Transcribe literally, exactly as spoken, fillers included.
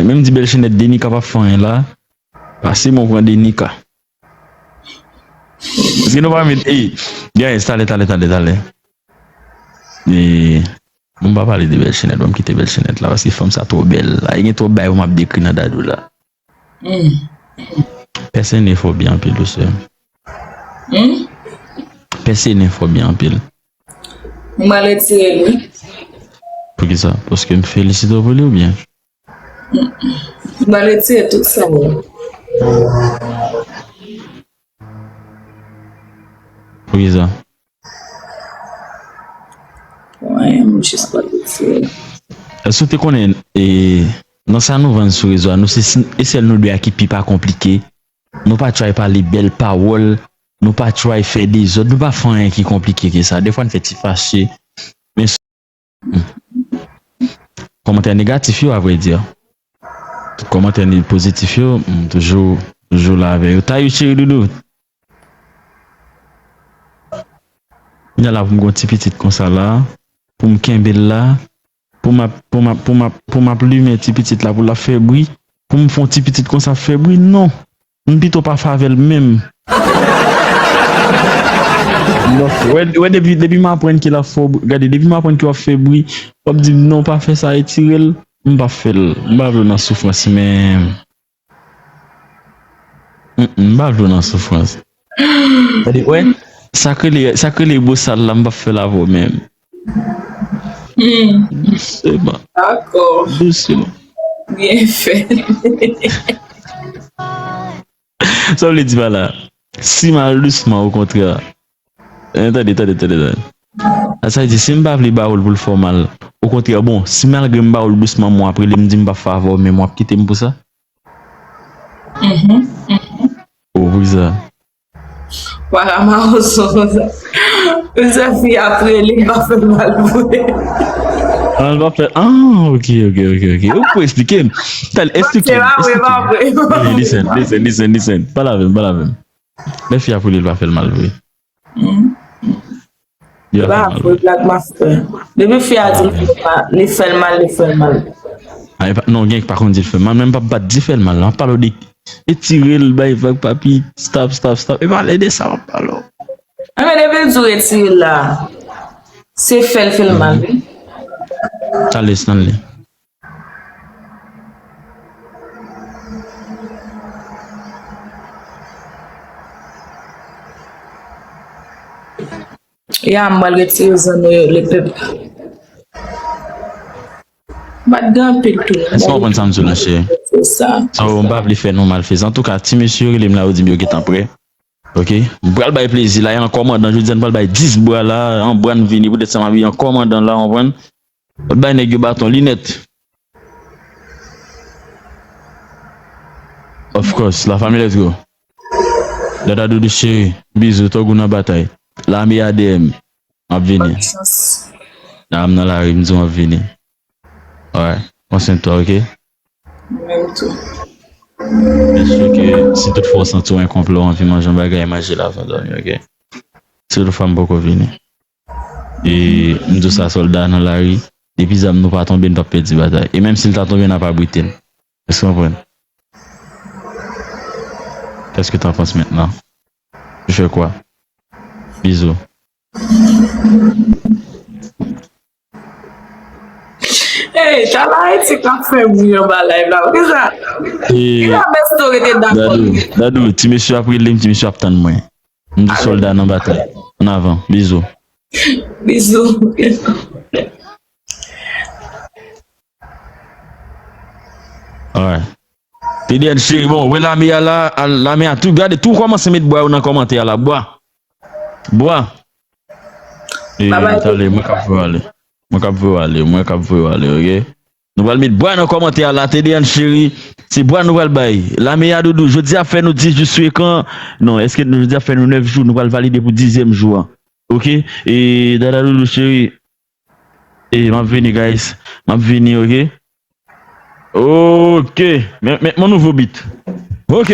Menm di Bèlchenèt Denika p ap fè anyen la. Pase mwen pran Denika. Paske nou pa met, ey, guys, talè, talè, talè, talè. E, bon, m pa pale de Bèlchenèt, bon, m kite Bèlchenèt la, paske fanm sa twò bèl. La, e gen twòp bagay pou m ap dekri nan Dadou la. Hmm. Pèse ne fò byen anpil, wi, sè. Hmm? Pèse ne fò byen anpil. Mwen retire l, wi. Poukisa? Paske m felisite w pou li oubyen? Mwen retire tout sa, wi. Poukisa? Wi, m jis pa retire l. Èske w te konnen, e, nan sa nou vann sou rezo a, nou se, e sèl nou de a ki pi pa konplike. Nou pa try pale bèl pawòl, nou pa try fè dezòd, nou pa fè anyen ki konplike ke sa. Defwa n fè ti fache, men s-, hmm. Kòmantè negatif yo, avrèdi. Tout kòmantè ni pozitif yo, m toujou, toujou la avè yo. Tayou cheri doudou. Kounye a la pou m gon ti pitit konsa la, pou m kenbe l la, pou m ap, pou m ap, pou m ap, pou m ap limen ti pitit la pou l ap fè bri, pou m fè yon ti pitit konsa ap fè bri, non. M pito pa fè avè l menm. Non, wè, wè depi, depi m aprann ke l ap fè bri, gade, depi m aprann ke w ap fè bri, w ap di m non, pa fè sa, retire l, m p ap fè l. M pa vle w nan soufrans menm. Mm, mm, m pa vle w nan soufrans. Gade, wè, sa k rele, sa k rele bosal la, m p ap fè l avè w menm. Hmm. Dousman. Dakò. Dousman. Byen fèt. Sa w vle di pa la? Si m al dousman, okontrè. Eh, tande, tande, tande, tande. Sa, sa vle di, si m pa vle ba w l pou l fè w mal, okontrè, bon, si malgre m ba w l dousman, mwen ap rele m di m p ap fè avè w, men mwen ap kite m pou sa? Mhm, mhm. Oh, poukisa? Wara mawozo konsa. Misye fi ap rele, m pa fè mal vre. Ah, l pa fè, ah, ok, ok, ok, ok. Ou pou eksplike m. Tal, eksplike m, eksplike m. Listen, listen, listen, listen. Pale avè m, pale avè m. Lè fi ap rele, l pa fè l mal vre. Hmm. Li pa fè l mal vre. Blag m ap fè. Depi fi a di l fè l mal, li fè l mal, li fè l mal. Ah, e pa, non, gen ki pa konn di l fè mal, men m p ap bat di fè l mal, non. M ap pale w de retire l, bay vag papi, stop, stop, stop. E pa de sa m ap pale w. Enben, depi l di w retire l la, se fè l fè l mal, wi. Talè, Stanley. Ya, m pral retire zanno yo, lepèp. M pa t gen anpil tou non. Èske w konprann sa m di w la, cheri? Se sa. So, m pa vle fè nou mal, fè sa. Antouka, ti mesye yo rele m la, yo di m yo gentan prè. Ok? M pral bay plezi la, e an kòmandan, jodi a, m pral bay dis bra la, an bra n vini, poutèt sa m ap ye an kòmandan la, w konprann? Bay nèg yo baton, linèt. Of course, la famille, let's go. Dada doudou cheri, bizou, tòg ou nan batay. Lame A D M, m ap vini. Bonne chance. La, m nan lari, m di w m ap vini. Alright, pran swen twa, ok? Menm tou. Byen si ke si tout fwa w santi w enkonplè, w anvi manje yon bagay, manje l avan w dòmi, ok? Si tout fwa m poko vini. E m di w sa, sòlda nan lari, depi zam nou pa tonbe, n p ap pèdi batay. E menm si l ta tonbe, n ap abrite l. Èske w konprann? Qu'est-ce que t'en penses maintenant? Tu fais quoi? Bizou. Hey, Tala Ayiti k ap fè bri anba live la. Poukisa? Poukisa Besto rete dakò? Dadou, Dadou, ti mesye ap rele m, ti mesye ap tann mwen. M di sòlda nan batay. An avan. Bizou. Bizou. Alright. T D N cheri, bon, wè lame a la, al, lame a tou, gade, tou kòmanse met bwa yo nan kòmantè a la, bwa. Bwa. E, talè, mwen k ap voye w ale. Mwen k ap voye w ale, mwen k ap voye w ale, ok? Nou pral met bwa nan kòmantè a la, T D N cheri. Se bwa nou pral bay. Lame a doudou, jodi a fè nou dis jou sou ekran. Non, èske nou, jodi a fè nou nèf jou, nou pral valide pou dizyèm jou a. Ok? E, dada doudou cheri. E, m ap vini, guys. M ap vini, ok? Ok. Men, men, mon nouvo beat. Ok.